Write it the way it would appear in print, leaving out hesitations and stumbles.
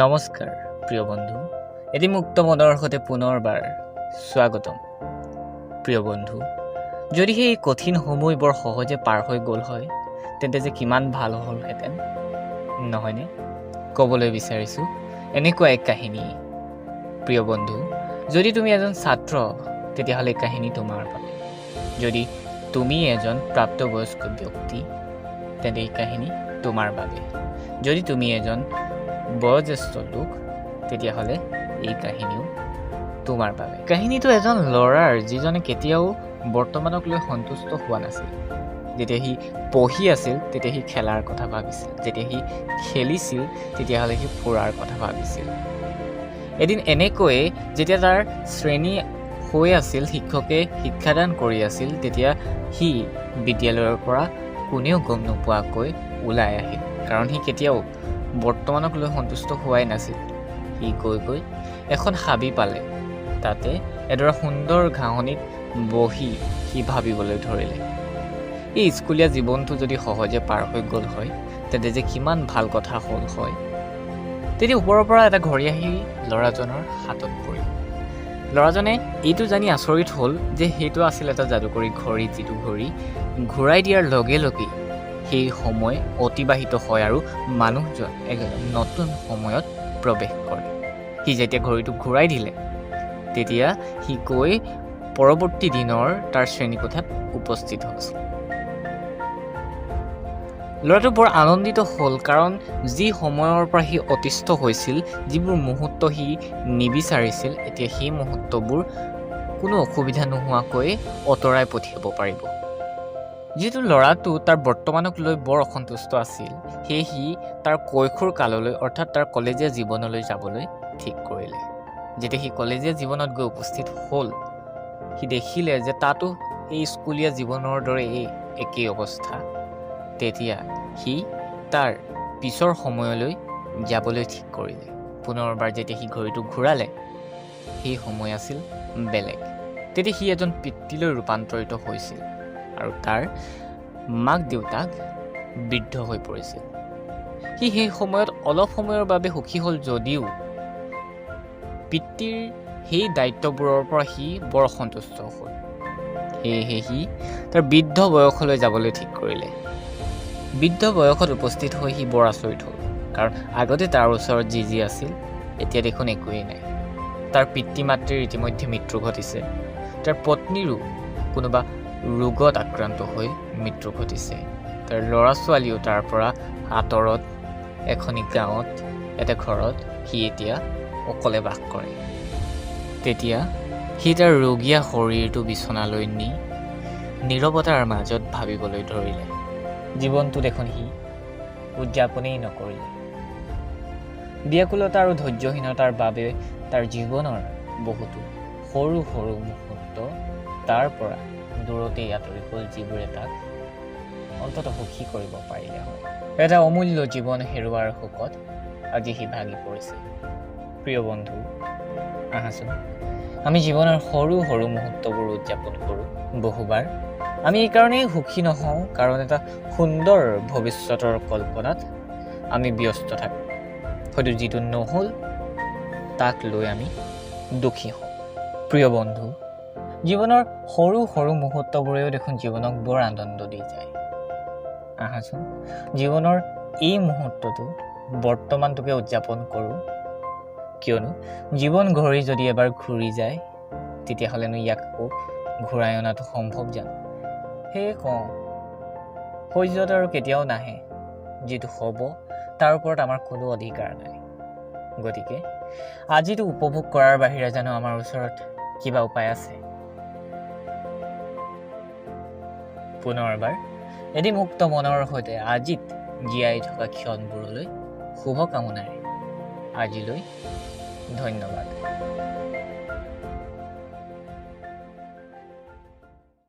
নমস্কাৰ প্ৰিয় বন্ধু, এটি মুক্ত মনৰ সৈতে পুনৰবাৰ স্বাগতম। প্ৰিয় বন্ধু, যদি সেই কঠিন সময় বৰ সহজে পাৰ হৈ গ'ল হয়, তেন্তে যে কিমান ভাল হ'লহেঁতেন, নহয়নে? ক'বলৈ বিচাৰিছোঁ এনেকুৱা এক কাহিনী। প্ৰিয় বন্ধু, যদি তুমি এজন ছাত্ৰ, তেতিয়াহ'লে এই কাহিনী তোমাৰ বাবে। যদি তুমি এজন প্ৰাপ্তবয়স্ক ব্যক্তি, তেন্তে এই কাহিনী তোমাৰ বাবে। যদি তুমি এজন বয়োজ্যেষ্ঠ লোক, তেতিয়াহ'লে এই কাহিনীও তোমাৰ বাবে। কাহিনীটো এজন ল'ৰাৰ, যিজনে কেতিয়াও বৰ্তমানক লৈ সন্তুষ্ট হোৱা নাছিল। যেতিয়া সি পঢ়ি আছিল, তেতিয়া সি খেলাৰ কথা ভাবিছিল। যেতিয়া সি খেলিছিল, তেতিয়াহ'লে সি ফুৰাৰ কথা ভাবিছিল। এদিন এনেকৈয়ে যেতিয়া তাৰ শ্ৰেণী হৈ আছিল, শিক্ষকে শিক্ষাদান কৰি আছিল, তেতিয়া সি বিদ্যালয়ৰ পৰা কোনেও গম নোপোৱাকৈ ওলাই আহিল, কাৰণ সি কেতিয়াও বৰ্তমানক লৈ সন্তুষ্ট হোৱাই নাছিল। সি গৈ গৈ এখন হাবি পালে। তাতে এডৰা সুন্দৰ ঘাঁহনিত বহি সি ভাবিবলৈ ধৰিলে, এই স্কুলীয়া জীৱনটো যদি সহজে পাৰ হৈ গ'ল হয়, তেন্তে যে কিমান ভাল কথা হ'ল হয়। তেতিয়া ওপৰৰ পৰা এটা ঘড়ী আহি ল'ৰাজনৰ হাতত পৰিল। ল'ৰাজনে এইটো জানি আচৰিত হ'ল যে সেইটো আছিল এটা যাদুকৰী ঘড়ী, যিটো ঘড়ী ঘূৰাই দিয়াৰ লগে লগেই সেই সময় অতিবাহিত হয় আৰু মানুহজন এক নতুন সময়ত প্ৰৱেশ কৰে। সি যেতিয়া ঘড়ীটো ঘূৰাই দিলে, তেতিয়া সি গৈ পৰৱৰ্তী দিনৰ তাৰ শ্ৰেণীকোঠাত উপস্থিত হৈছিল। ল'ৰাটো বৰ আনন্দিত হ'ল, কাৰণ যি সময়ৰ পৰা সি অতিষ্ঠ হৈছিল, যিবোৰ মুহূৰ্ত সি নিবিচাৰিছিল, এতিয়া সেই মুহূৰ্তবোৰ কোনো অসুবিধা নোহোৱাকৈ আঁতৰাই পঠিয়াব পাৰিব। যিহেতু ল'ৰাটো তাৰ বৰ্তমানক লৈ বৰ অসন্তুষ্ট আছিল, সেয়ে সি তাৰ কৈশোৰ কাললৈ, অৰ্থাৎ তাৰ কলেজীয়া জীৱনলৈ যাবলৈ ঠিক কৰিলে। যেতিয়া সি কলেজীয়া জীৱনত গৈ উপস্থিত হ'ল, সি দেখিলে যে তাতো এই স্কুলীয়া জীৱনৰ দৰে এই একেই অৱস্থা। তেতিয়া সি তাৰ পিছৰ সময়লৈ যাবলৈ ঠিক কৰিলে। পুনৰবাৰ যেতিয়া সি ঘড়ীটো ঘূৰালে, সেই সময় আছিল বেলেগ। তেতিয়া সি এজন পিতৃলৈ ৰূপান্তৰিত হৈছিল আৰু তাৰ মাক দেউতাক বৃদ্ধ হৈ পৰিছিল। সি সেই সময়ত অলপ সময়ৰ বাবে সুখী হ'ল যদিও পিতৃৰ সেই দায়িত্ববোৰৰ পৰা সি বৰ অসন্তুষ্ট হ'ল। সেয়েহে সি তাৰ বৃদ্ধ বয়সলৈ যাবলৈ ঠিক কৰিলে। বৃদ্ধ বয়সত উপস্থিত হৈ সি বৰ আচৰিত হ'ল, কাৰণ আগতে তাৰ ওচৰত যি যি আছিল, এতিয়া দেখোন একোৱেই নাই। তাৰ পিতৃ মাতৃৰ ইতিমধ্যে মৃত্যু ঘটিছে। তাৰ পত্নীৰো কোনোবা ৰোগত আক্ৰান্ত হৈ মৃত্যু ঘটিছে। তাৰ ল'ৰা ছোৱালীও তাৰ পৰা আঁতৰত এখনি গাঁৱত এটা ঘৰত সি এতিয়া অকলে বাস কৰে। তেতিয়া সি তাৰ ৰোগীয়া শৰীৰটো বিচনালৈ নি নীৰৱতাৰ মাজত ভাবিবলৈ ধৰিলে, জীৱনটো দেখোন সি উদযাপনেই নকৰিলে। ব্যাকুলতা আৰু ধৈৰ্যহীনতাৰ বাবে তাৰ জীৱনৰ বহুতো সৰু সৰু মুহূৰ্ত তাৰ পৰা দূৰতেই আঁতৰি গ'ল, যিবোৰে তাক অন্ততঃ সুখী কৰিব পাৰিলে হয়। এটা অমূল্য জীৱন হেৰুৱাৰ শোকত আজি সি ভাগি পৰিছে। প্ৰিয় বন্ধু, আহাচোন আমি জীৱনৰ সৰু সৰু মুহূৰ্তবোৰ উদযাপন কৰোঁ। বহুবাৰ আমি এইকাৰণেই সুখী নহওঁ, কাৰণ এটা সুন্দৰ ভৱিষ্যতৰ কল্পনাত আমি ব্যস্ত থাকোঁ। হয়তো যিটো নহ'ল, তাক লৈ আমি দুখী হওঁ। প্ৰিয় বন্ধু, জীৱনৰ সৰু সৰু মুহূৰ্তবোৰেও দেখোন জীৱনক বৰ আনন্দ দি যায়। আহাচোন জীৱনৰ এই মুহূৰ্তটো, বৰ্তমানটোকে উদযাপন কৰোঁ, কিয়নো জীৱন ঘড়ী যদি এবাৰ ঘূৰি যায়, তেতিয়াহ'লেনো ইয়াক আকৌ ঘূৰাই অনাটো সম্ভৱ জানো? সেয়ে কওঁ, সহ্যত আৰু কেতিয়াও নাহে। যিটো হ'ব, তাৰ ওপৰত আমাৰ কোনো অধিকাৰ নাই। গতিকে আজিটো উপভোগ কৰাৰ বাহিৰে জানো আমাৰ ওচৰত কিবা উপায় আছে? পুনৰবাৰ এটি মুক্ত মনৰ সৈতে আজিত জীয়াই থকা ক্ষণবোৰলৈ শুভকামনাৰে আজিলৈ ধন্যবাদ।